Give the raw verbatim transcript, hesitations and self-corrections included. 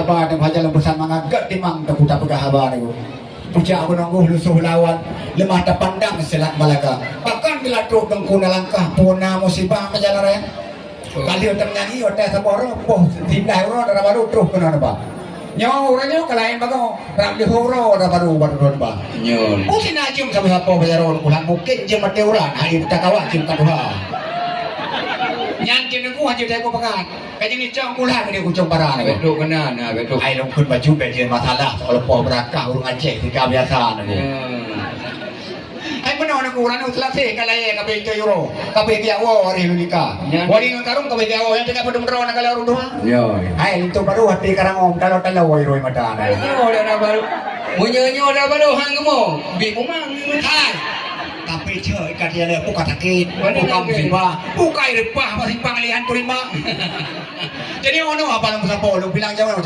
Ba teuh haja lôn peusan mangat gét timang teungku tapeugah haba nyoe. Pucak gunong Guh lusoh lawan, leumah tapandang Seulat Malaka. Pakon geulatrok teungku na langkah, peue na musibah meujalan raya. Ka lheueh teungoh nyanyi, watèe saboh uroe, poh siblaih uroe dara barô troh keunoe neuba. Nyoe uroe nyoe ka laén bagoe, rab lheueh uroe dara barô, barô troh neuba. Nyoe. Peue sina jeuem sapo-sapo bak jaroe, mungken jeuem maté urat, hai takawa jeuem ka tuha. Nyan keuneuk hana jeuet taék pakat. Ka jeuet nicong pula keu dia kucong para ni. Betul kena, nah, betul. Ai lôn kheun baju bèk jeuet masalah, soal poh beurakah ureueng Aceh tika biasa ni. Hmm. Ai meunoe ni ureueng selasih ka layèe ka bèk euro, ka bèk biak woe hari lôn nikah. Ya. Wali ngon karong ka bèk biak woe, nyang teuka padum droe na kalau ureueng tuha. Ya. Ai linto baru hati karang om, talo-talo wai roi mata. Ai nyoe dah, dah baru. Meunyoe nyoe dah baru hang geumo, bit mumang. Hai. Tapi cek ikat dia le, bukan sakit, bukan musibah, bukan repah, masih pang lihan terima. Jadi ono apa lôn sapo, lôn bilang jawab macam